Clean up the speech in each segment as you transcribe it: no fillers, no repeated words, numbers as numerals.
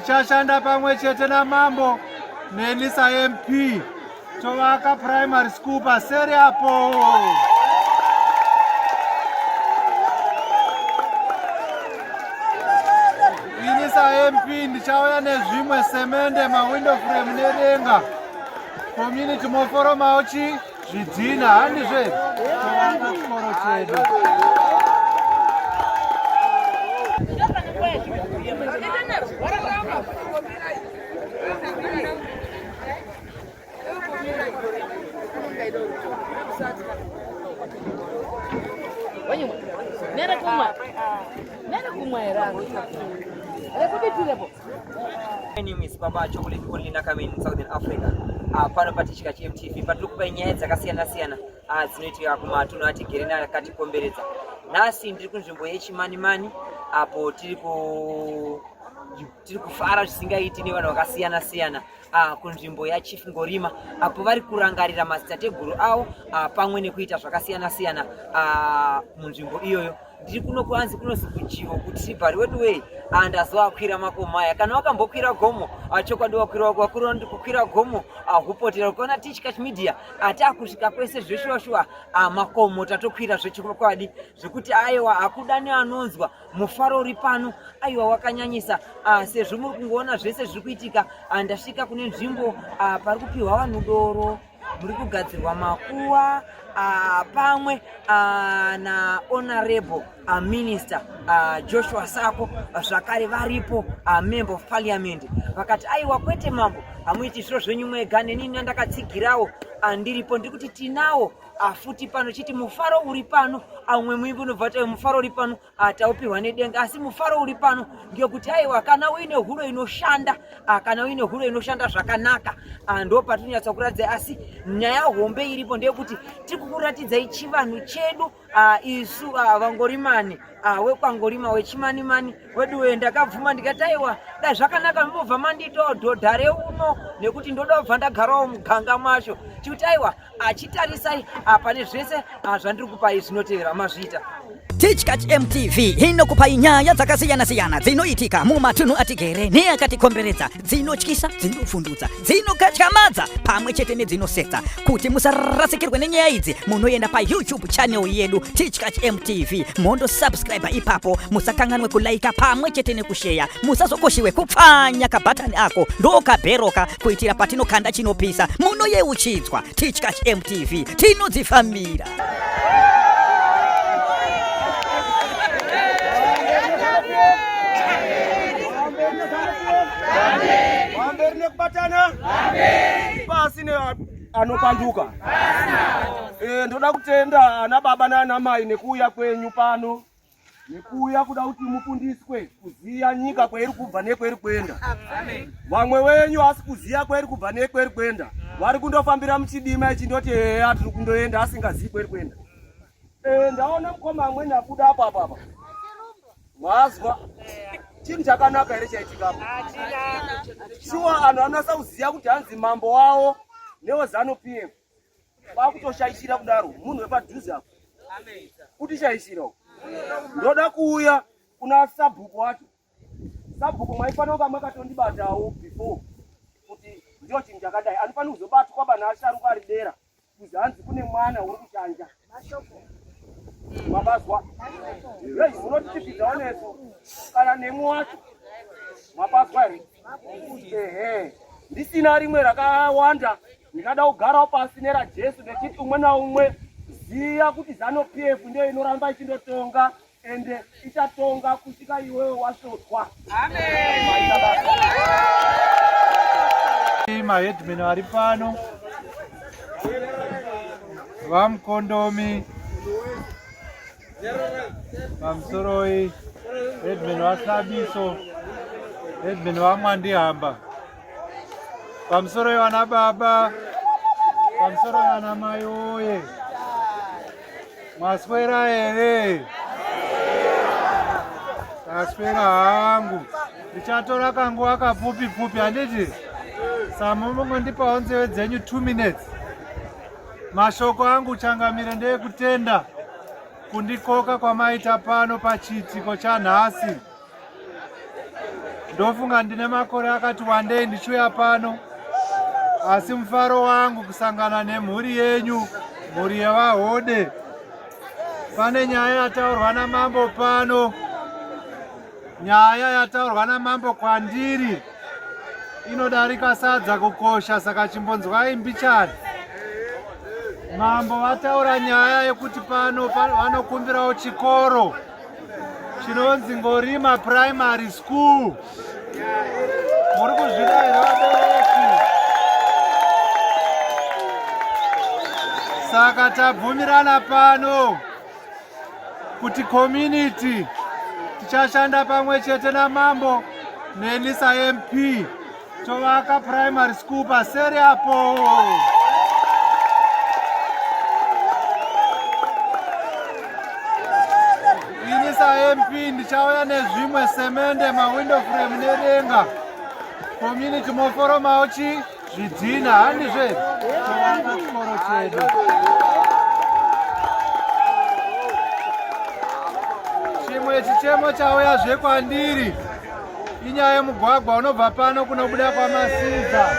Tichashanda pamwe chete namambo neni saMP tovaka primary school paseri apo. Ini saMP ndichauya nezvimwe semende, mawindow frame nedenga. Community moforomawo chi zvidhina handizve tovaka chikoro chedu. My name is Baba Chocolate Only Nakame in Southern Africa. Uh, pano patichika chiMTV patiri kupa nyaya dzakasiyana siyana uh, dzinoitika kumatunhu atigere neakatikomberedza. Nhasi ndiri kunzvimbo yeChimanimani apo tiri ku tiri kufara zvisingaiti nevanhu vakasiyana siyana uh, kunzvimbo yachief Ngorima apo vari kurangarira madzitateguru avo uh, pamwe nekuita zvakasiyana siyana uh, munzvimbo iyoyo ndiri kuno kwanzi kunozi kujivo kutribari wedu wei ah, ndazoakwira makomo aya kana wakambokwira gomo ah, chokwadi wakwira wakwira kukwira gomo ah, hupotera ukaona tichkach media takusvika kwese zveshuwa shuwa makomo tatokwira zvechokwadi zvekuti aiwa hakuda neanonzwa mufaro uri pano aiwa wakanyanyisa sezvo muri kungoona zvese zviri kuitika ndasvika kune nzvimbo pari kupiwa vanhu doro muri kugadzirwa makuwa pamwe na honorable minister Joshua Sako zvakare varipo member of parliament vakati aiwa kwete mambo hamuiti zviro zvenyu mwega neni ndakatsigirawo ndiripo ndiri kuti tinawo futi pano chiti mufaro uri pano umwe muimbi unobva kuti mufaro uri pano Ah, taupihwa nedenga asi mufaro uri pano ngekuti aiwa kana uine huro inoshanda ah, kana uine huro inoshanda zvakanaka ah, ndo patinonyatsa kuratidzai asi nyaya hombe iripo ndeyekuti tiri kukuratidzai chivanhu chedu isu vangorimani wekwangorima wechimanimani weduwe ndakabvuma ndikati aiwa dai zvakanaka mobva mandiitawo dhodha reuno nekuti ndoda kubva ndagarawo muganga macho chikuti aiwa achitarisai pane zvese zvandiri kupai zvinotevera mazviita Tichkach MTV inokupai nyaya dzakasiyana-siyana dzinoitika mumatunhu atigere neakatikomberedza, dzinotyisa, dzinovhundutsa, dzinokatyamadza pamwe chete nedzinosetsa. Kuti musarasikirwe nenyaya idzi, munoenda paYouTube channel yedu Tichkach MTV mondo subscribe ipapo, musakanganwe kulaika pamwe chete nekusheya, musazokoshiwe kupfanya kabhatani ako ndokabheroka kuitira patinokanda chinopisa munoyeuchidzwa. Tichkach MTV tinodzifambira. Pamberi nekubatana, pasi neanopanduka. Eh, ndoda kutenda ana baba naana mai nekuuya kwenyu pano nekuuya kuda kuti mufundiswe kuziya nyika kweiri kubva nekweiri kuenda. Vamwe wenyu asi kuziya kweiri kubva nekweiri kuenda vari kundofambira muchidima ichindoti eya tiri kundoenda asingazivi kweiri kuenda. E, ndaona mukoma amweni abuda apo apo apa mazwa chinhu chakanaka here chaitika apo? Shuwa anhu anonasa kuziya kuti hanzi mambo wavo newezanu PF kwakutoshaishira kudaro munhu wepadhuze apo kutishaishira uko ndoda kuuya kuna sabhuku wacho sabhuku maifanira kunga makatondibatawo before kuti ndiyo chinhu chakadai anofanira kuzobatwa vanhu asharuka ari dera kuzi hanzi kune mwana uri kushanja mabazwa ei munotitipidzawo nesu kana nemwi wacho mabazwa here ehe ndisina rimwe rakawanda Ndingada kugarawo pasi neraJesu ndechiti umwe naumwe ziya kuti Zanu PF ndiyo inoramba ichindotonga ende ichatonga kusvika iwewe wasvotwa. Amen. Maheadman vari pano vamukondomi pamusoroi headman vahlabiso headman vamwandihamba pamusoroi vana baba pamusoroi vana mai oye maswera here taswera hangu ndichatora kanguva kapfupi pfupi handiti samumongondipawo nzeve dzenyu 2 minutes Mashoko angu changamire ndeyekutenda kundikoka kwamaita pano pachiitiko chanhasi. Ndofunga ndine makore akati wandei ndichiuya pano, asi mufaro wangu kusangana nemhuri yenyu, mhuri yevaHode. Pane nyaya yataurwa namambo pano, nyaya yataurwa namambo kwandiri inodarika sadza kukosha, saka chimbonzwai mbichana. Mambo vataura nyaya yekuti pano vanokumbirawo chikoro chinonzi Ngorima Primary School. Muri kuzvida here vabereki? Saka tabvumirana pano kuti community tichashanda pamwe chete namambo neni saMP tovaka primary school paseri apo. Ini saMP ndichauya nezvimwe semende, mawindow frame nedenga. Community moforomawo chi zvidhina handizve tovaka chikoro chedu. Chimwe chichemo chauya zvekwandiri inyaya yemugwagwa unobva pano kunobuda kwaMasiza.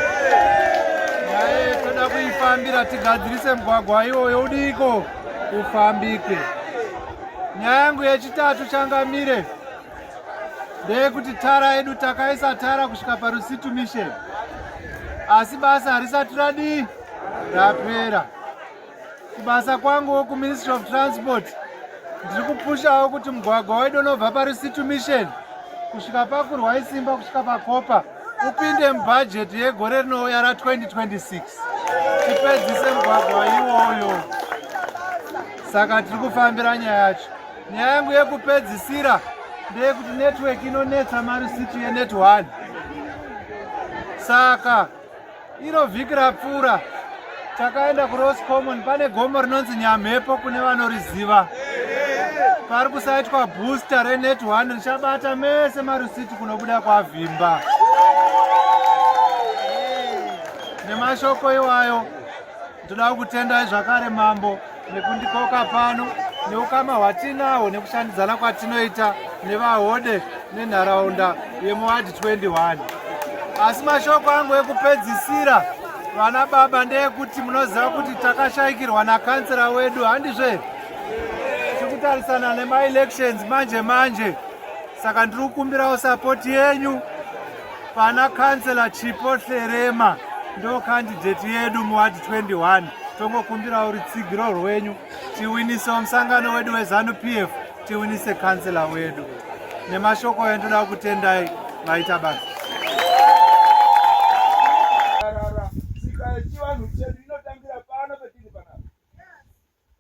Nyaya toda kuifambira tigadzirise mugwagwa iwoyo udiko ufambike. Nyaya yangu yechitatu changamire ndeyekuti tara yedu takaisa tara kusvika paRusitu Mission, asi basa harisati radii rapera. Kubasa kwangu kuMinistry of Transport ndiri kupushawo kuti mugwagwa wedu unobva paRusitu Mission kusvika pakurwa isimba kusvika pakopa upinde mubhajeti yegore rinouya ra2026 tipedzise mugwagwa iwoyo. Saka tiri kufambira nyaya yacho. Nyaya yangu yekupedzisira ndeyekuti network inonetsa maRusitu yenet 1. Saka iro vhiki rapfuura takaenda kuRoss Common, pane gomo rinonzi Nyamhepo kune vanoriziva, pari kusaitwa booster renet 1 richabata mese maRusitu kunobuda kwaVhimba. Nemashoko iwayo ndoda kutendai zvakare mambo nekundikoka pano, neukama hwatinahwo nekushandidzana kwatinoita nevaHode nenharaunda yemuwadhi 21. Asi mashoko angu ekupedzisira vana baba ndeyekuti munoziva kuti takashayikirwa nakansera wedu, handizve? Tiri kutarisana nemaelections manje manje, saka ndiri kukumbirawo sapoti yenyu pana kansela Chipo Hlerema, ndo kandidate yedu muwadhi 21. Tongokumbirawo rutsigiro rwenyu tiwinisewo musangano wedu weZanu PF, tiwinise kansela wedu. Nemashoko ayo ndoda kutendai, vaita basa. Tsika yechivanhu chedu inotangira pano petiri panapa.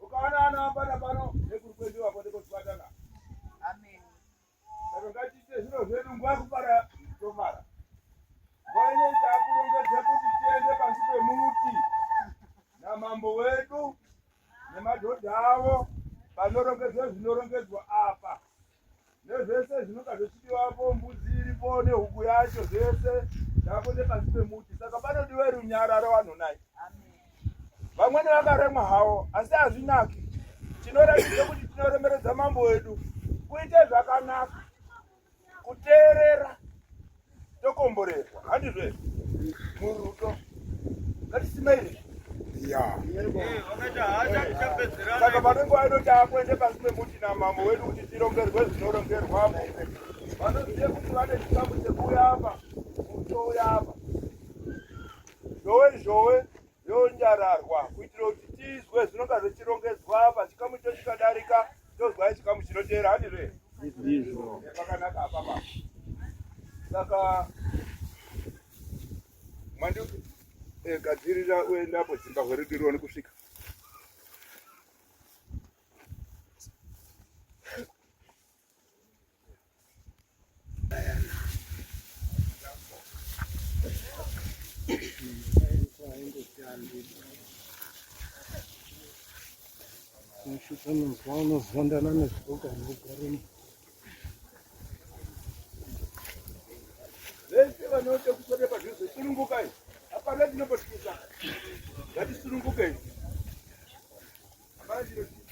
Ukaona anoambana pano nekuri kwedu wako ndiko kubatana. Amen. Saka ngatiite zviro zvedu nguva yekufara tomara. Nguva inei takurongedza kuti tiende pasi pemuti namambo wedu nemadhodha avo panorongedzwa zvinorongedzwa apa nezvese zvinonga zvichidiwapo, mbudzi iripo nehuku yacho, zvese takuende pasi pemuti. Saka panodiwa runyararo vanhu nai. Vamweni vakaremwa hawo asi hazvinaki. Tinoratidza kuti tinoremeredza mambo wedu, kuite zvakanaka, kuteerera, tokomborerwa. Handizvo murudo ngatisimaire. Ya, saka panenguva ino taakuende pasi pemuti namambo wedu kuti tirongerwe zvinorongerwapo. Vanozive kuti vane chikamu chekuuya apa, kutouya apa zhowe zhowe yonyararwa kuitira kuti tizwe zvinonga zvichirongedzwa apa. Chikamu icho chikadarika tozwai chikamu chinoteera, handizve? Ndizvo pakanaka apapa. Saka mwandi gadzirira uendapo dzimbahwe redu rione kusvika. Unozondana nezviboka zvinogara vese vanoita kuswedera padhuze, sunungukai, hapana chinombotisa, ngatisunungukei, hapana chinotyisa.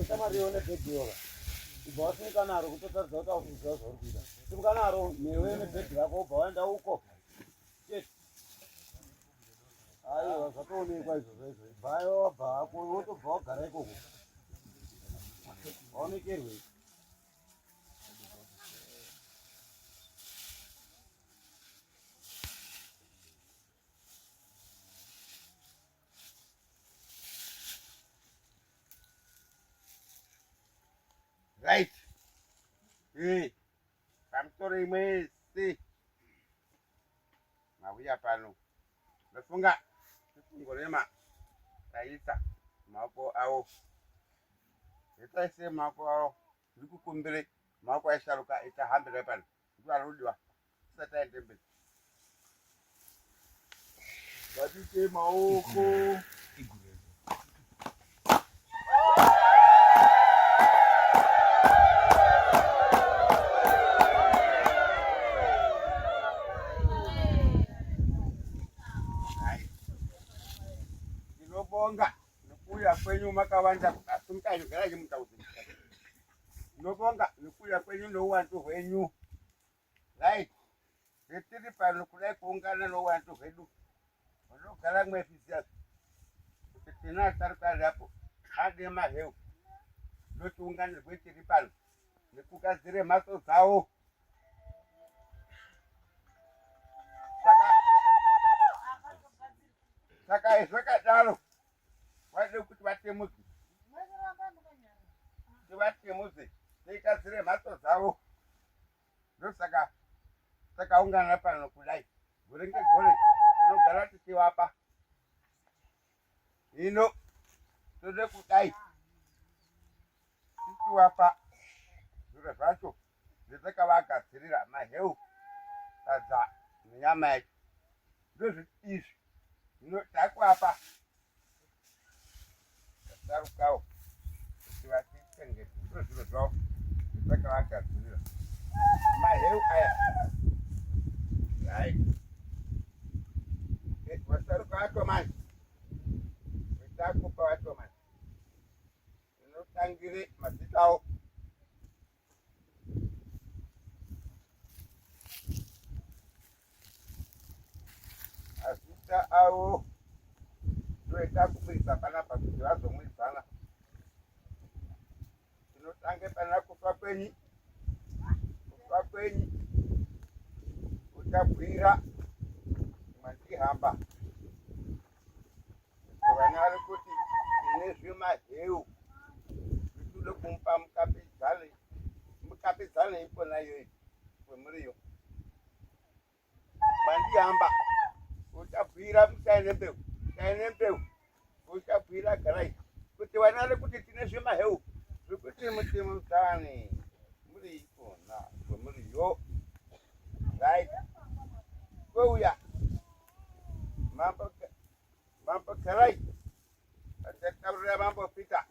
Shamwari ione bhegi yoga. Ubva wasimuka naro kutotaridza kuti aukuziva zvauri kuita. Simuka naro newe nebhegi rako ubva waenda uko. Chete. Aiwa zvatoonekwa izvozvo izvo. Ibvayo wabva hako wotobva wagara ikoko. Waonekerwe. Right. Hey, pamusoro imwese mauya pano ndofunga ifungorema taisa maoko awo etaise maoko awo ndiri kukumbire maoko aisharuka etahambira pano ndiwo anodiwa tisati aende mberi Ngatite maoko. Ndinobonga nekuuya kwenyu makawanda simukai garai mutaudzi. Ndinobonga nekuuya kwenyu nouwandu hwenyu. Right. Tiri pano kudai kuungana nouwandu hwedu vanogara mwefizia kuti tina asharuka ari apo ade maheu ndotiunganirwe tiri pano nekugadzire mhatso dzawo saka zvakadaro waide kuti vatemudzwe tivatemudze tigadzire mhatso dzavo ndosaka takaungana pano kudai gore ngegore tinogara tichivapa hino tode kudai tichivapa zviro zvacho zvetakavagadzirira maheu sadza nenyama yacho ndozvi izvi hino takuapa vasarukawo kuti vatichengete ndo zviro zvavo zvatakavagadzirira maheu aya right eh, vasaruka vacho manje vetakupa vacho manje inotangire mazita awo Mazita avo ndoita kumwisa panapa kuti vazomwisana. Tinotange pana kufa kwenyu, kufa kwenyu kuchabwira mwandihamba vana vari kuti tine zvimaheu zvitode kumupa mukapidzane mukapidzane ikona iyoyo kwemuriyo mandihamba uchabwira muchaine mbeu chaine mbeu uchabwira garai kuti vana vari kuti tine zvimaheu zvekuti mutimudzane muri ikona kwemuriyo right kweuya mambo Mambo Kerai vachataurira Mambo Peter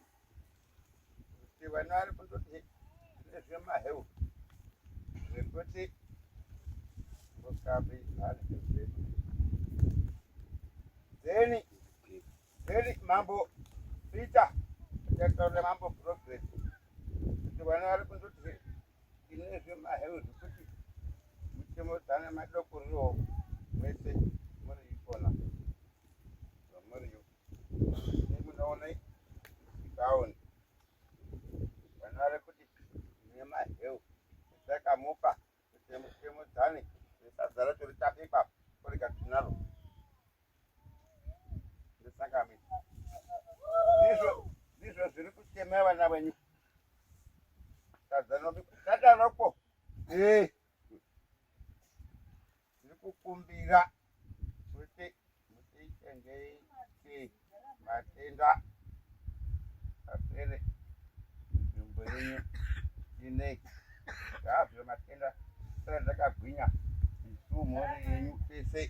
kuti vana vari kundoti nezvemaheu zvekuti mukabi then then Mambo Peter vachataurira Mambo Progress kuti vana vari kundoti Tine zvemaheu zvekuti muchemodzane madokuriro mese muri ikona zvamuriyo nemunoona ikaoni vana vari kuti tine maheu takamupa kuti muchemodzane nesadza racho richabikwa kurega tinaro ndisangamisa ndizvo ndizvo zviri kuchema vana venyu Tadaroko eh tiri kukumbira kuti mutichengete matenda apere nzvimbo yenyu inei ngazve matenda sara ndakagwinya isu mhuri yenyu tese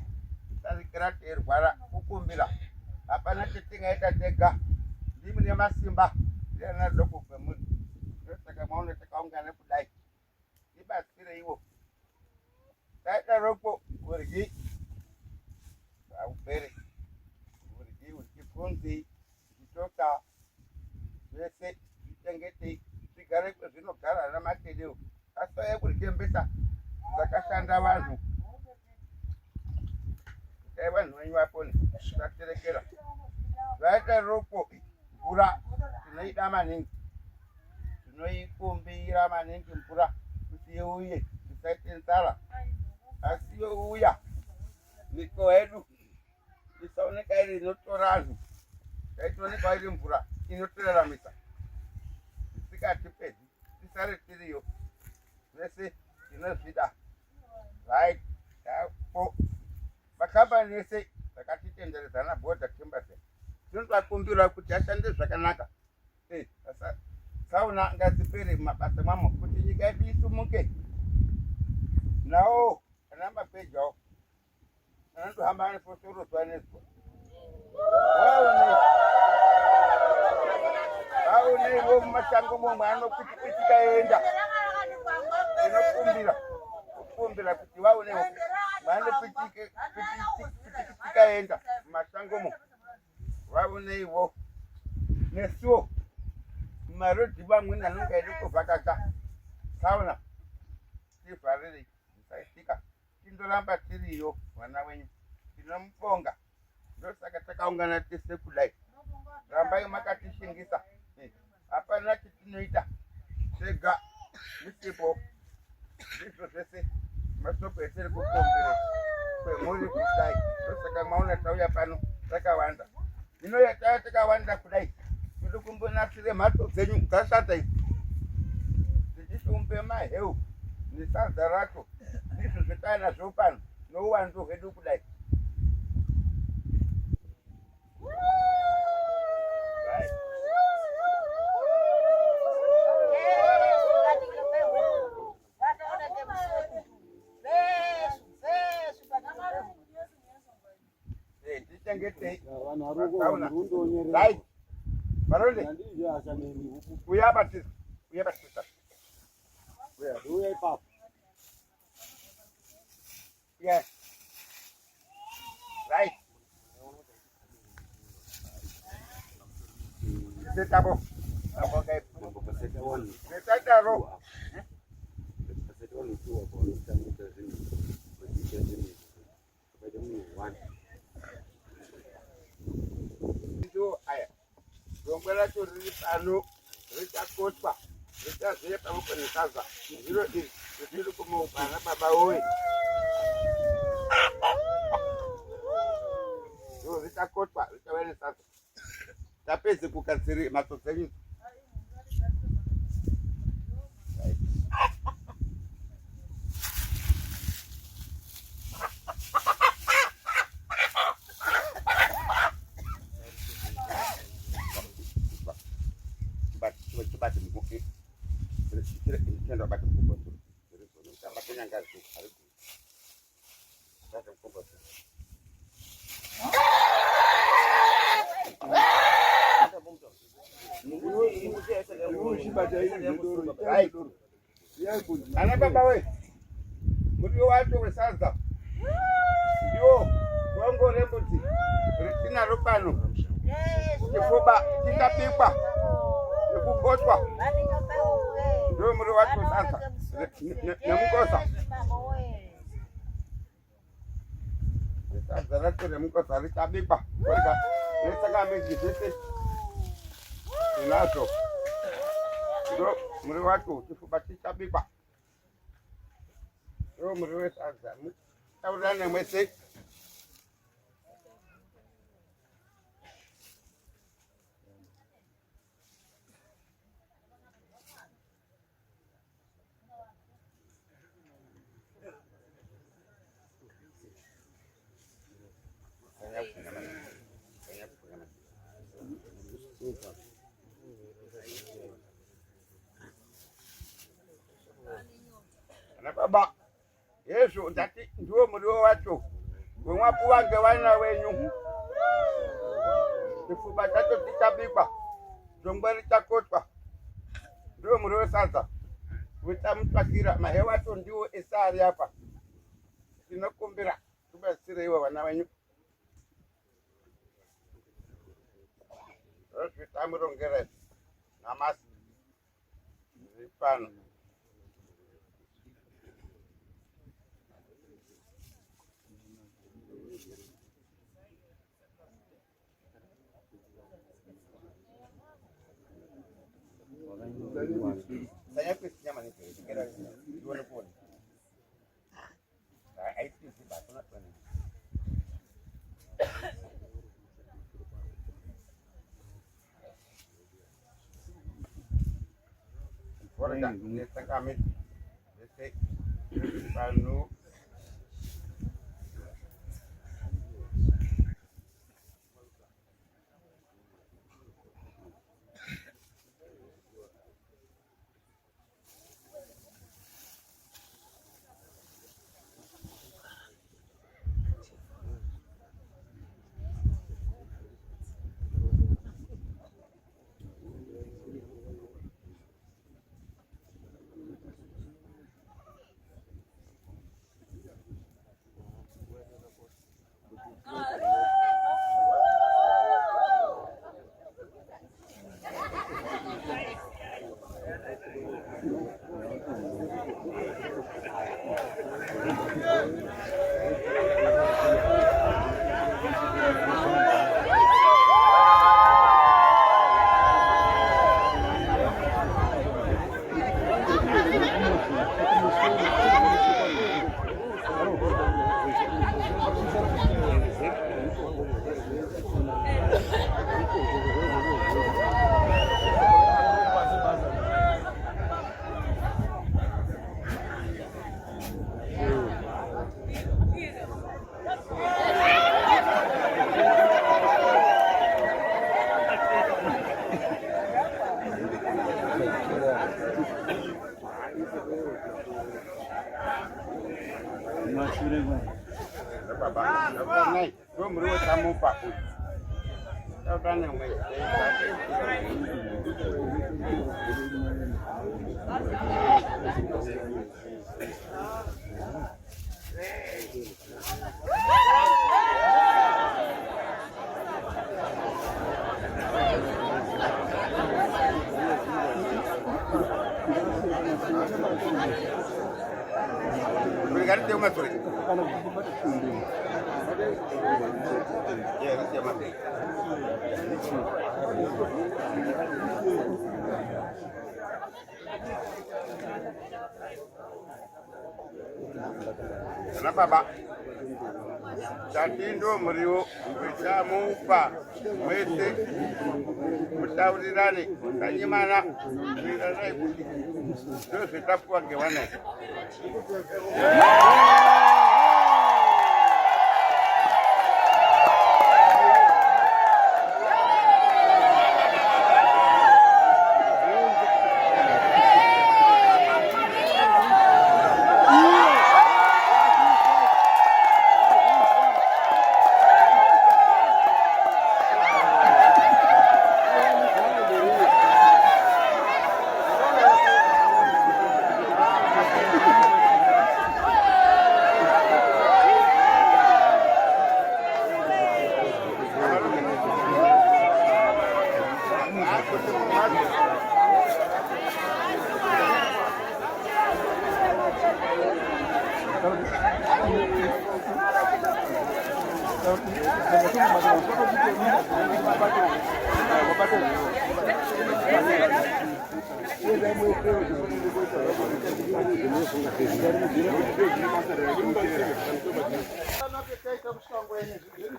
tisarikira teirwara kukumbira hapana chetingaita tega ndimi nemasimba ndiana doko kwemuri ndosaka maona takaungana kudai tibatsireiwo taidaroko uryi haupere uryi uryi Zviunzei zvitoka zvese zvichengetei zvigare kwezvinogara ana matedeo asauya kurikembesa dzakashanda vanhu dai vanhu venyu vapone vaterekera vaita roko mvura tinoida maningi tinoikumbira maningi mvura kuti iuye tisaite nzara asi youya mikowa yedu isaoneka iri inotora anhu yaitoonekwa iri mvura inotoraramisa isikatipedzi tisare tiriyo vese tinozvida right apo makambani ese akatitenderedza ana border timbers tinotoakumbira kuti ashande zvakanaka eh, tsaona ngadzipere mumabasa mwamo kuti nyika yedu isumuke nawo ana mapejawo Anotohamba ane fosoro zuva nezuva. Vaoneiwo mumashango mo mwaanokwitikitika enda. Tinokumbira kukumbira kuti vaonewo mwaanokwitikitika enda mumashango mo. Vaoneiwo nesuwo mumarodhi vamweni anonge aida kuvhakacha tsaona tivharirei zvisaitika. Tindoramba tiriyo vana wenyu, tinomubonga. Ndosaka takaungana tese kudai. Rambai makatishingisa, eh, hapana chatinoita tega musipo. Ndizvo zvese mashoko etiri kukumbira kwemuri kudai. Ndosaka maona tauya pano takawanda. Hino yataya takawanda kudai tiri kumbonasire mhatso dzenyu dzashata idzi tichishumbe maheu nesadza racho ndizvo zvataya nazvo pano nouwandu hwedu kudai. Tichengetei Maronde uya batisa uya batisa uya ipapo yeah right setabo tabo kai setadaro Ndiwo aya gongwe racho riri pano richakotwa richaziye pamwepo nesadza ndiro iri ritiri kumupa ana baba woye ndo richakotwa richauya nesadza tapedze kugadziri mhatso dzenyu Ana baba we, muriwo wacho wesadza ndiwo gongo rembudzi ritinaro pano, chifuba chichabikwa nekugochwa, ndiwo muriwo wacho wesadza nemukosa. Sadza racho remukosa richabikwa korika netsangamidzi zvese tinazvo ndo muriwo wacho chifuba chichabikwa ndo muriwo wesadza mutaurirane mwese. Ana baba Hezvo ndati ndiwo muriwo wacho wemwapuwa ngevana wenyu. Chifuba chacho chichabikwa, jongwe richakotwa, ndiwo muriwo wesadza wechamutsvakira. Mahewu acho ndiwo ese ari apa. Tinokumbira tibatsireiwo vana venyu. Zvatamurongera izvi namasi zviri pano. Pano Ana baba tati muriwo wechamupa mwese mutaurirane sanyimana wiranai kuti ndozvetapuwa ngevana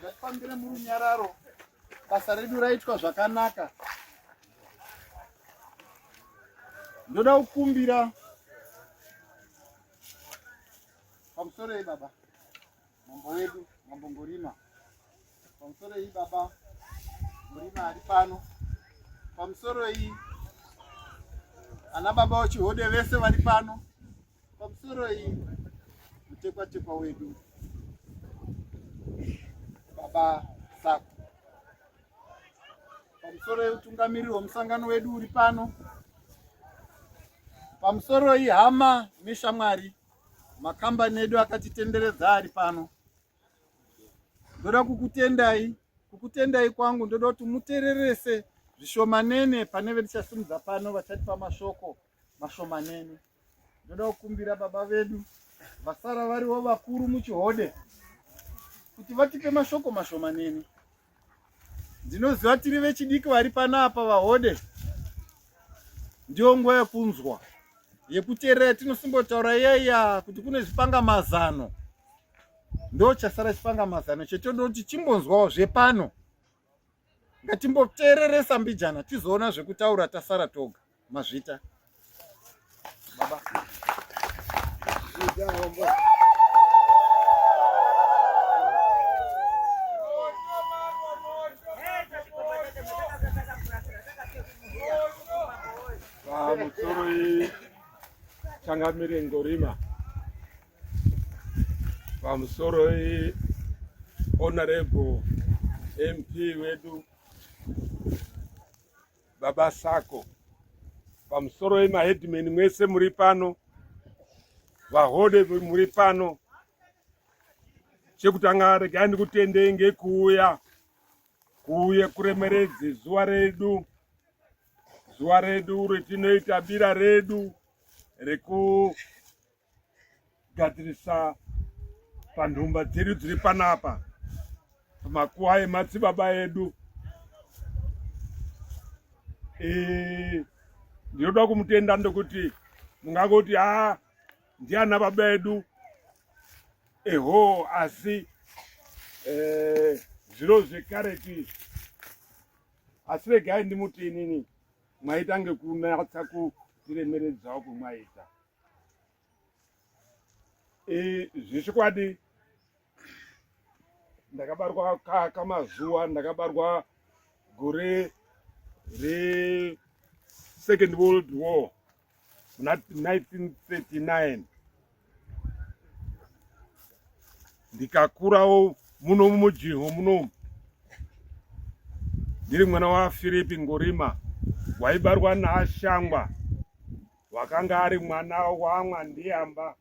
Zvatifambire murunyararo, basa redu raitwa zvakanaka. Ndoda kukumbira pamusoro ei baba mambo wedu mambo Ngorima, pamusoro ei baba Ngorima ari pano, pamusoro ei ana baba wechihode vese vari pano, pamusoro ei mutekwatekwa wedu baba Sako, pamusoro eutungamiriri wemusangano wedu uri pano, pamusoro iyi hama neshamwari, makambani edu akatitenderedza ari pano. Ndoda kukutendai, kukutendai kwangu ndoda kuti mutererese. Zvishomanene pane vetichasimudza pano vachatipa mashoko mashomanene. Ndoda kukumbira baba vedu vasara variwo vakuru muchihode kuti vatipe mashoko mashomanene. Ndinoziva tiri vechidiki vari panapa vahode, ndiyo nguva yekunzwa yekuteerera yatinosimbotaura iyaiya kuti kune zvipanga mazano. Ndo chasara chipanga mazano chetoda kuti chimbonzwawo zvepano. Ngatimboteereresa mbijana tizoona zvekutaura tasara toga. Mazvita baba. Pamusoro changamire Ngorima, pamusoro honorable MP wedu Baba Sako, pamusoro yemaheadman mwese muri pano, vahode muri pano, chekutanga regai ndikutendei ngekuuya kuuye kuremeredze zuva redu, zuva redu retinoita bira redu reku gadzirisa panhumba dzedu dziri panapa pamakuwa emadzibaba edu. E, ndinoda kumutenda ndokuti mungangoti a ndiana baba edu eho, asi e, zviro zvekareti, asi regai ndimuti inini mwaita ngekunatsa kutiremeredzawo kwemwaita. E, zvechokwadi ndakabarwa kamazuva ndakabarwa gore re second world war muna 1939 ndikakurawo muno mumujiho munomu ndiri mwana waFiripi Ngorima waibarwa naAshangwa wakanga ari mwana waMwandiyamba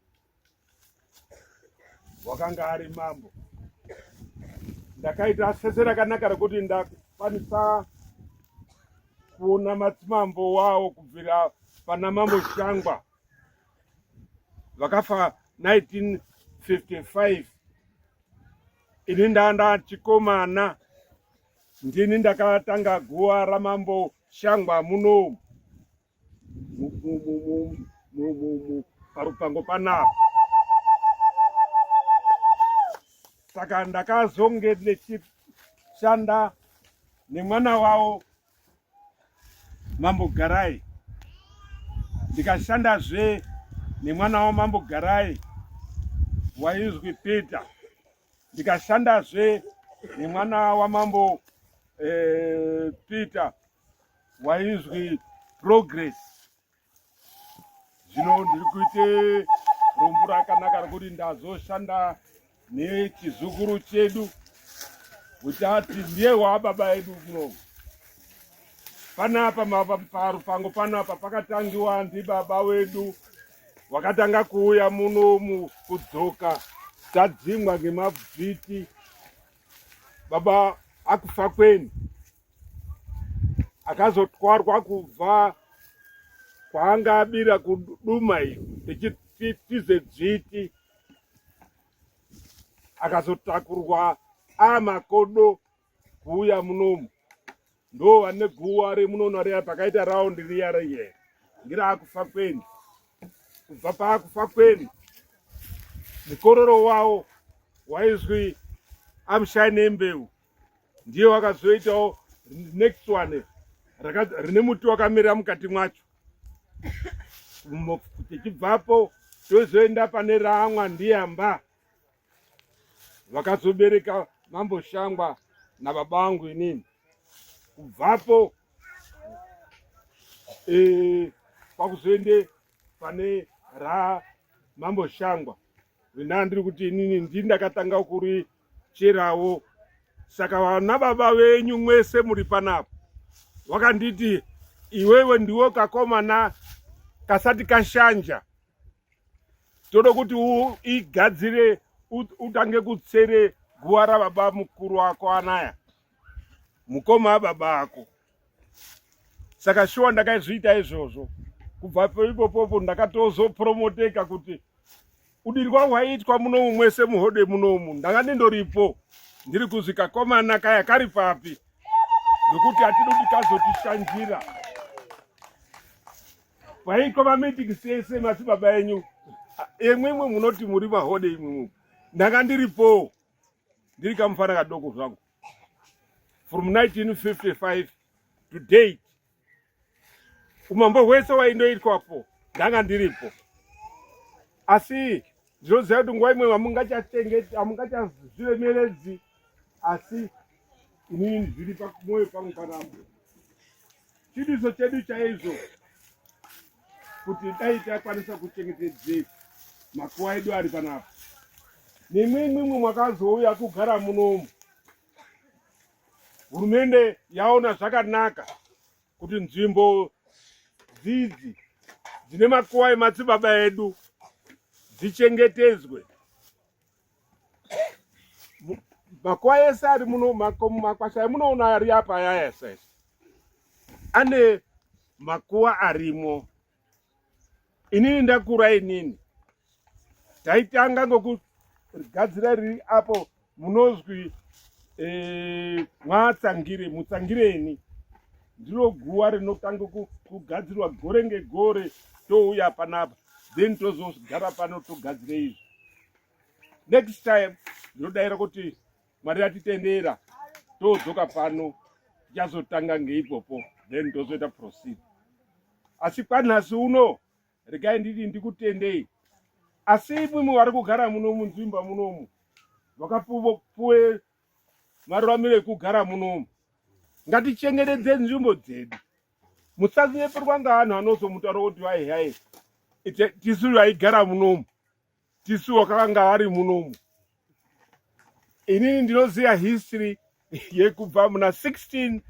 wakanga ari mambo. Ndakaita sese rakanaka rekuti ndakwanisa kuona madzimambo wawo kubvira pana mambo Shangwa vakafa 1955 ini ndanda chikomana ndini ndakatanga guva ramambo Shangwa munomu parupango panapa saka ndakazonge ndichishanda nemwana wavo mambo Garai, ndikashandazve nemwana wamambo Garai waizwi Peter, ndikashandazve nemwana wamambo eh, Peter waizwi Progress. Zvino ndiri kuite rombo rakanaka rekuti ndazoshanda nechizukuru chedu kuti ati ndiye waababa edu kuno panapa parupango panapa pakatangiwa ndibaba wedu wakatanga kuuya munomu kudzoka tadzingwa ngemabviti baba akufa kweni akazotwarwa kubva kwaanga abira kuduma iyo tichitize dzviti akazotakurwa amakodo kuuya munomu ndo vane guwa remunono riya pakaita raundi riya riye ndiraakufa kweni kubva paakufa kweni mukororo wawo waizwi amushai nembeu ndiye wakazoitawo next one rine muti wakamira mukati mwacho tichibvapo tozoenda pane raamwa ndiyamba vakazobereka mambo Shangwa nababa vangu inini kubvapo e, kwakuzoende pane ra mambo Shangwa rina ndiri kuti inini ndini ndakatanga kuricherawo saka vana baba venyu mwese muri panapa wakanditi iwewe ndiwo kakomana kasati kashanja toda kuti uigadzire utange kutsere guva rababa mukuru wako anaya mukoma ababa ako. Saka shuwa ndakazviita izvozvo. Kubva ipopopo ndakatozopromoteka kuti udirwa hwaiitwa munomu mwese muhode munomu ndanga ndindoripo ndiri kuzwi kakomana kaya kari papi nokuti hatidi kuti kazotishanjira paitwa mameetings ese madzibaba enyu imwimwi munoti muri mahode imwimwi ndanga ndiripo ndiri kamufana kadoko zvangu from 1955 to date umambo hwese waindoitwapo ndanga ndiripo asi ndinoziva kuti nguva imwe hamungachachengeti hamungachazviremeredzi asi inini zviri pamwoyo pangu panambo chidiso chedu chaizvo kuti dai takwanisa kuchengetedze makuva edu ari panapa nemwimwimwe mwakazouya kugara munomu hurumende yaona zvakanaka kuti nzvimbo dzidzi dzine makuva emadzibaba edu dzichengetedzwe makuva ese ari muno makwasha emunoona ari apa ayaya ese ane makuva arimo inini ndakura inini taitanga ngokugadzira riri apo munozwi eh, mwatsangire mutsangireni ndiro guwa rinotanga kugadzirwa gore ngegore touya panapa then tozogara pano togadzire izvi next time ndinodaira kuti mwari atitendera todzoka pano tichazotanga ngeipopo then tozoita proceed asi kwanhasi uno regai nditi ndikutendei asi imwimwi vari kugara muno munzvimba munomu vakapuwe maruramiro ekugara munomu ngatichengetedze nzvimbo dzedu musanyeperwa ngaanhu anozomutaura kuti vai hai tisu vaigara munomu tisu wakanga vari munomu inini ndinoziva history yekubva muna 16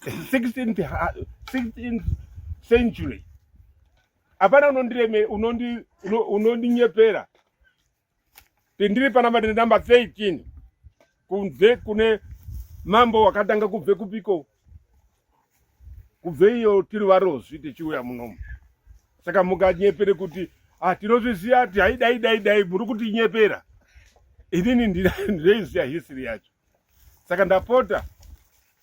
16th, 16th century hapana unondireme unondinyepera tindiri panamba ndine namba 13 kunze kune mambo wakatanga kubve kupiko kubve iyo tiri varozvi tichiuya munomu saka mukanyepere kuti ah, tinozviziva ti haidai dai dai muri kutinyepera inini ndinoiziva history yacho saka ndapota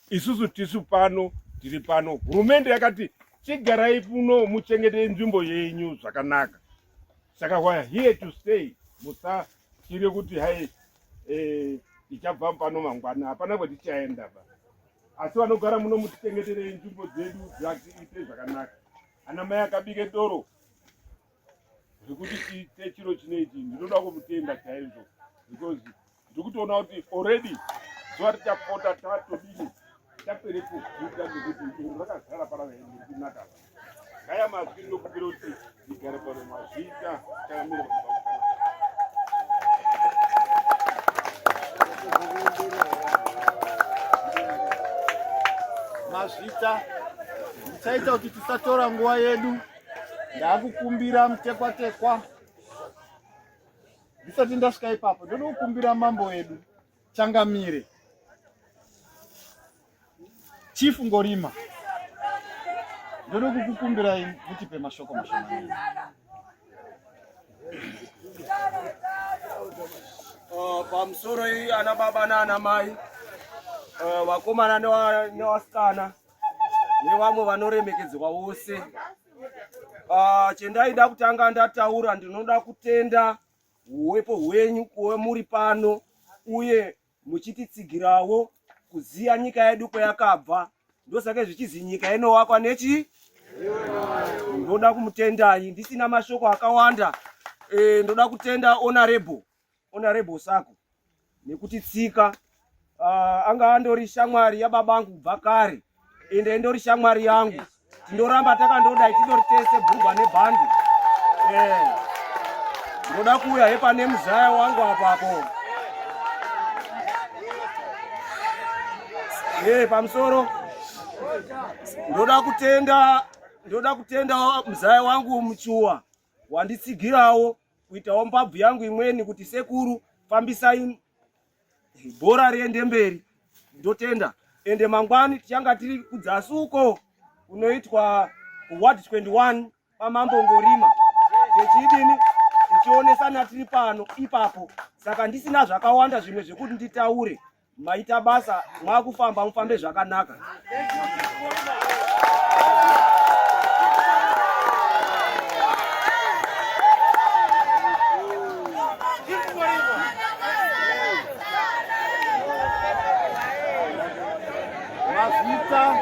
isusu tisu pano tiri pano hurumende yakati chigarai puno muchengete nzvimbo yenyu zvakanaka saka weare here to stay musatyire kuti hai eh, tichabva pano mangwana hapana kwetichaenda pa asi vanogara muno mutichengeterei nzvimbo dzedu dzatiite zvakanaka ana mai akabike doro zvekuti tiite chiro chinechi ndinoda kumutenda chaizvo because ndiri kutoona kuti already zuva richapota tatodini tapere kuguta nekuti doro rakazara pana kunaka ngaya mazwi ndinokumbira kuti ndigare pano mazviita chakamira mazvita ndichaita kuti tisatora nguva yedu ndakukumbira mutekwatekwa ndisati ndasvika ipapo ndoda kukumbira mambo wedu changamire Chief Ngorima, ndoda kukukumbirai mutipe mashoko mashomanene. Pamusoro iyi ana baba naana mai vakomana nevasikana nevamwe vanoremekedzwa vose. Chendaida kutanga ndataura, ndinoda kutenda huwepo hwenyu kuve muri pano uye muchititsigirawo kuziya nyika yedu kwayakabva ndosake zvichizi nyika inowakwa nechi ndoda kumutendai ndisina mashoko akawanda e, ndoda kutenda honorable honorable sako nekuti tsika uh, anga andori shamwari yababangu kubva kare ende indori shamwari yangu tindoramba takandodai tindori tese bhurugwa nebhandi eh. ndoda kuuya he pane muzaya wangu apapo e pamusoro ndoda kutenda ndoda kutenda muzaya wangu muchuwa wanditsigirawo kuitawo mbabvu yangu imweni kuti sekuru fambisai bhora riende mberi ndotenda ende mangwani tichanga tiri kudzasi uko unoitwa kuward 21 pamambo Ngorima, tichidini tichionesana tiri pano ipapo. Saka ndisina zvakawanda zvimwe zvekuti nditaure. Maita basa, mwakufamba mufambe zvakanaka. Mazvita.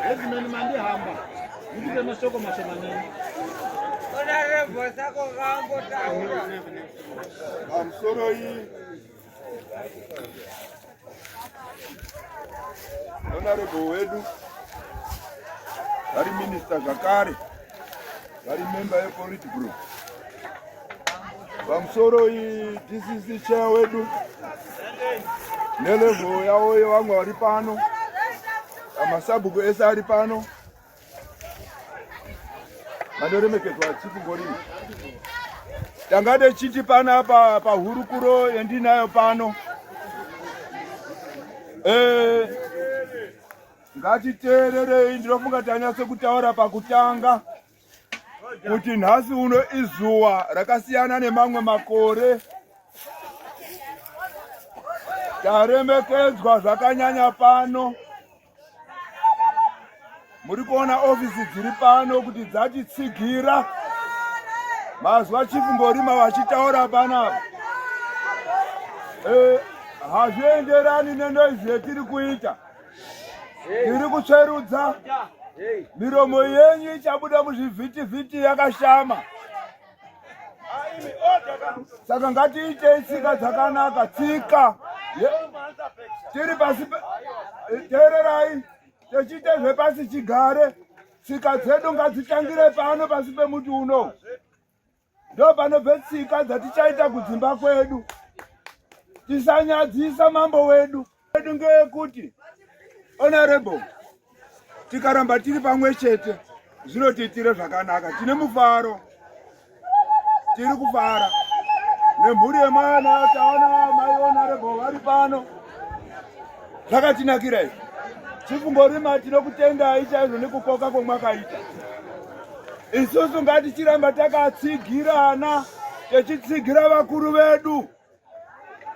Headman Mandihamba. Ndikupe mashoko mashomanene. Pamusoro iyi Honorable wedu vari minista zvakare vari memba yepolitburo. Pamusoro iyi DCC chair wedu nelevel yavo yevamwe vari pano, masabhuku ese ari pano, vanoremekedzwa Chief Ngorima. Tanga techiti panapa pahurukuro yandinayo pano, ngatiteererei. Ndinofunga tanyatso kutaura pakutanga kuti nhasi uno izuva rakasiyana nemamwe makore. Taremekedzwa zvakanyanya pano. Muri kuona ofisi dziri pano kuti dzatitsigira. Mazwa Chief Ngorima vachitaura panapa, hazvienderani nenoizi yetiri kuita. Tiri kutsverudza miromo yenyu ichabuda muzvivhitivhiti yakashama. Saka ngatiitei tsika dzakanaka, tsika tiri pasi. Teererai, techiite zvepasi chigare. Tsika dzedu ngadzitangire pano pasi pemuti uno, ndo panobve tsika dzatichaita kudzimba kwedu. Tisanyadzisa mambo wedu. Edu ngeyekuti honorable, tikaramba tiri pamwe chete zvinotiitire zvakanaka. Tine mufaro, tiri kufara nemhuri yemwana. Taona mai honorable vari pano, zvakatinakira izvi. Chief Ngorima, tinokutendai chaizvo nekukoka kwamwakaita. Isusu ngatichiramba takatsigirana, tichitsigira vakuru vedu.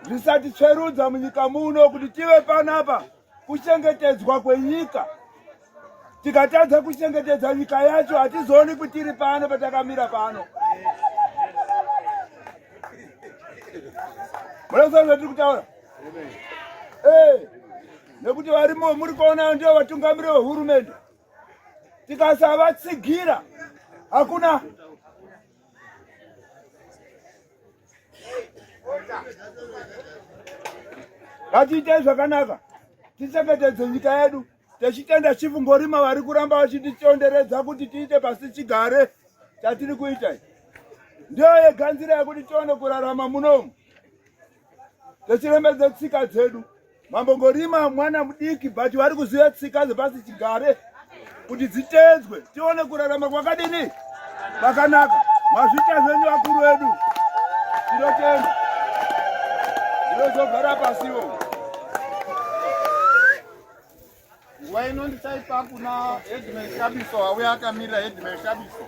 Zvisatitsverudza munyika muno kuti tive panapa kuchengetedzwa kwenyika. Tikatadza kuchengetedza nyika yacho, hatizooni kuti tiri pano patakamira pano. Munoziva zvatiri kutaura? Nekuti varimo muri kuona ndivo vatungamiri vehurumende. Tikasavatsigira hakuna. Ngatiitei zvakanaka, tichengetedze nyika yedu. Techitenda Chief Ngorima vari kuramba vachititonderedza kuti tiite pasi chigare chatiri kuita. Ndiyo yega nzira yekuti tione kurarama munomu, techirembedza tsika dzedu. Mambo Ngorima mwana mudiki, but vari kuziva tsika dzepasi chigare kuti dziteedzwe, tione kurarama kwakadini kwakanaka. Mazvita zvenyu vakuru vedu, tinotenda. Ndinozogara pasiwo. Nguva ino ndichaipa kuna Headman Shabiso, auya akamirira Headman Shabiso.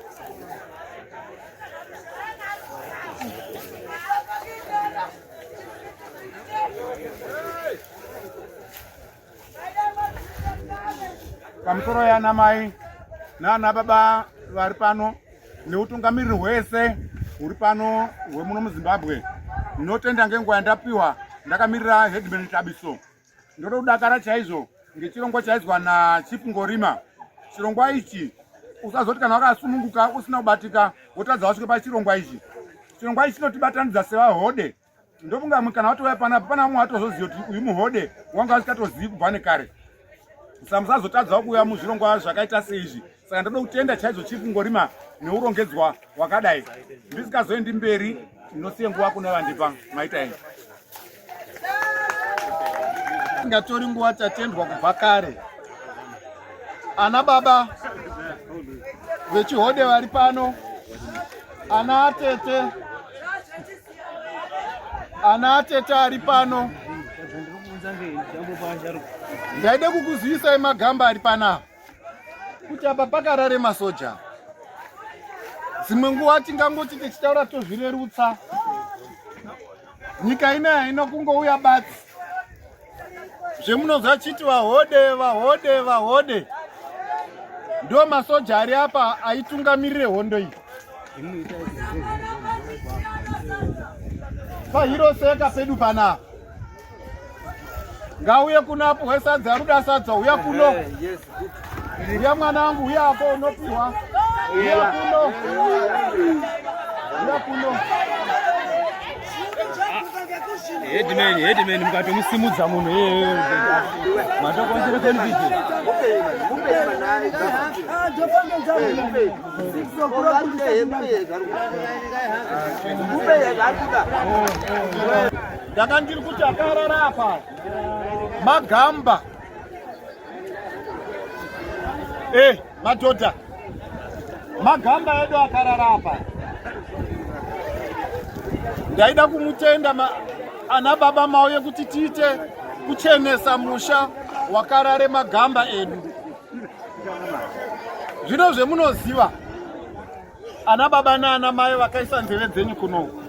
Pamusoro yana mai nana baba vari pano neutungamiriri hwese huri pano hwemuno muZimbabwe, ndinotenda ngenguva yandapiwa ndakamirira Headman Tabiso. Ndoda kudakara chaizvo ngechirongwa chaizwa naChief Ngorima. Chirongwa ichi usazoti kana wakasununguka usina kubatika wotadza wasvike pachirongwa ichi. Chirongwa ichi chinotibatanidza sevahode. Ndofunga mwe kana watouya panapa, pana vamwe vatozoziva kuti uyu muhode wanga vasikatozivi kubva nekare. Saka musazotadzawo kuuya muzvirongwa zvakaita seizvi. Saka ndoda kutenda chaizvo Chief Ngorima neurongedzwa hwakadai. Ndisikazoendi mberi, ndinosiye nguva kune vandipa. Maita henyu. Ngatori nguva, tatendwa kubva kare. Ana baba vechihode vari pano, ana atete, ana atete ari pano. Ndaida kukuzivisai magamba ari panapa kuti apa pakarare masoja. Dzimwe nguva tingangoti tichitaura tozvirerutsa. Nyika ino haina kungouya batsi. Zvemunonzwa chiti vahode vahode vahode ndo masoja ari apa aitungamirire hondo iyi. Pahiroseka pedu panapa. Ngauye kuno apuhwe sadza aruda sadza uya kuno. Uya mwana wangu uya ako unopiwa. Uya kuno. Uya kuno. Headman, headman mukatomusimudza munhu iyeye matokonzera confusion. Ndanga ndiri kuti akarara apa magamba eh madhodha magamba edu akarara apa ndaida kumutenda ma, ana baba mauye kuti tiite kuchenesa musha wakarare magamba edu Zvino zvemunoziva ana baba naana mai vakaisa nzeve dzenyu kunoku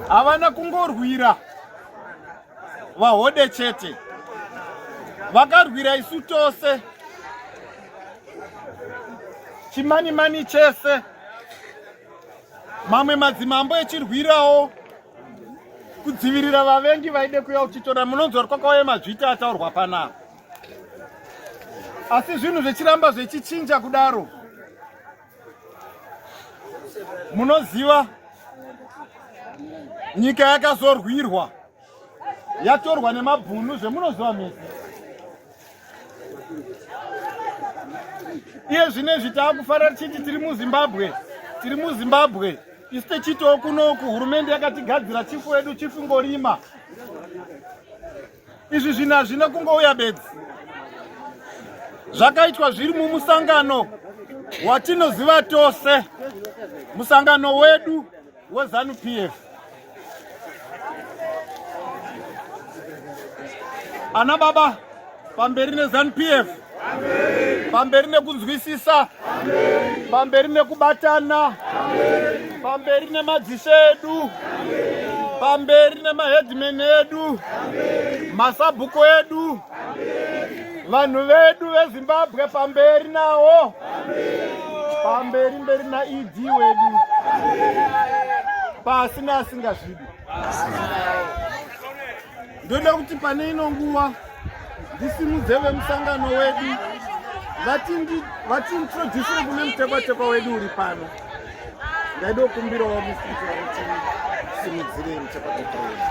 havana kungorwira vahode chete, vakarwira isu tose, chimanimani chese, mamwe madzimambo echirwirawo kudzivirira vavengi vaide kuya uchitora. Munonzwa kwakauya mazvita ataurwa panapa, asi zvinhu zvechiramba zvechichinja kudaro. Munoziva nyika yakazorwirwa yatorwa nemabhunu, zvemunoziva mese. Iye zvinezvi taakufara tichiti tiri muZimbabwe, tiri muZimbabwe. Isu tichitiwo kunoku hurumende yakatigadzira chifu wedu chifu Ngorima. Izvi zvinhu hazvina kungouya bedzi, zvakaitwa zviri mumusangano watinoziva tose, musangano wedu weZanu PF. Ana baba, pamberi neZanu PF, pamberi nekunzwisisa, pamberi nekubatana, pamberi nemadzishe edu, pamberi nemaheadman edu, masabhuku edu, vanhu vedu veZimbabwe, pamberi nawo, pamberi mberi naED wedu, pasi neasingazvidi. Ndoda kuti pane ino nguva ndisimudze vemusangano wedu vatiintroducire kune mutekwatekwa wedu uri pano. Ndaida kukumbirawo musiti kuti simudzire mutekwatekwa wedu.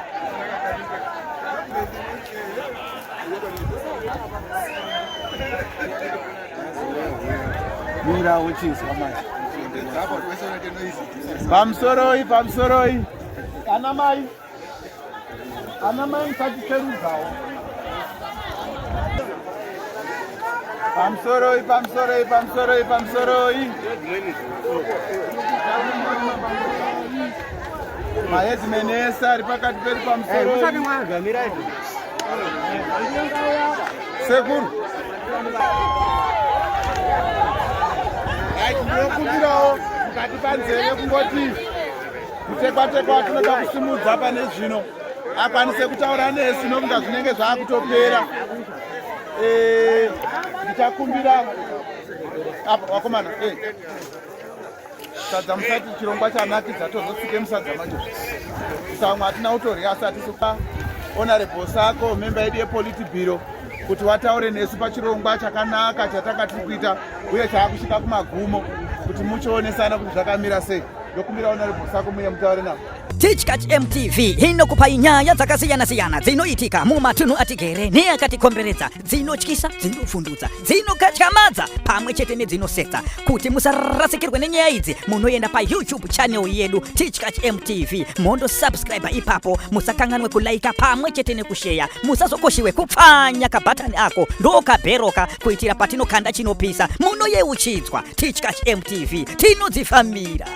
Mira uchinzwa manje. Pamusoroi, pamusoroi. Ana mai, ana mai musatiterudzawo. Pamusoroi, pamusoroi, pamusoroi, pamusoroi. Maheadman ese ari pakati pedu pamusoroi. Sekuru. Right, ndinokumbirawo mukati panzeve kungoti kutekwa-tekwa tinoda kusimudza pane zvino akwanise kutaura nesu nokunga zvinenge zvaakutopera. Ndichakumbira apa vakomana sadza musati chirongwa chanakidza tozotsike musadza manje samwe hatina kutorya asi hatisi honorable Sako, memba yedu yepolitburo, kuti wataure nesu pachirongwa chakanaka chatanga tiri kuita uye chaakusvika kumagumo, kuti muchionesana kuti zvakamira sei. Ndokumbira honorable Sako muye mutaure navo. Tichkach MTV inokupai nyaya dzakasiyana-siyana dzinoitika mumatunhu atigere neakatikomberedza, dzinotyisa, dzinovhundutsa, dzinokatyamadza pamwe chete nedzinosetsa. Kuti musarasikirwe nenyaya idzi, munoenda paYouTube channel yedu Tichkach MTV, mondo subscribe ipapo. Musakanganwe kulaika pamwe chete nekusheya. Musazokoshiwe kupfanya kabhatani ako ndokabheroka, kuitira patinokanda chinopisa munoyeuchidzwa. Tichkach MTV, tinodzifambira.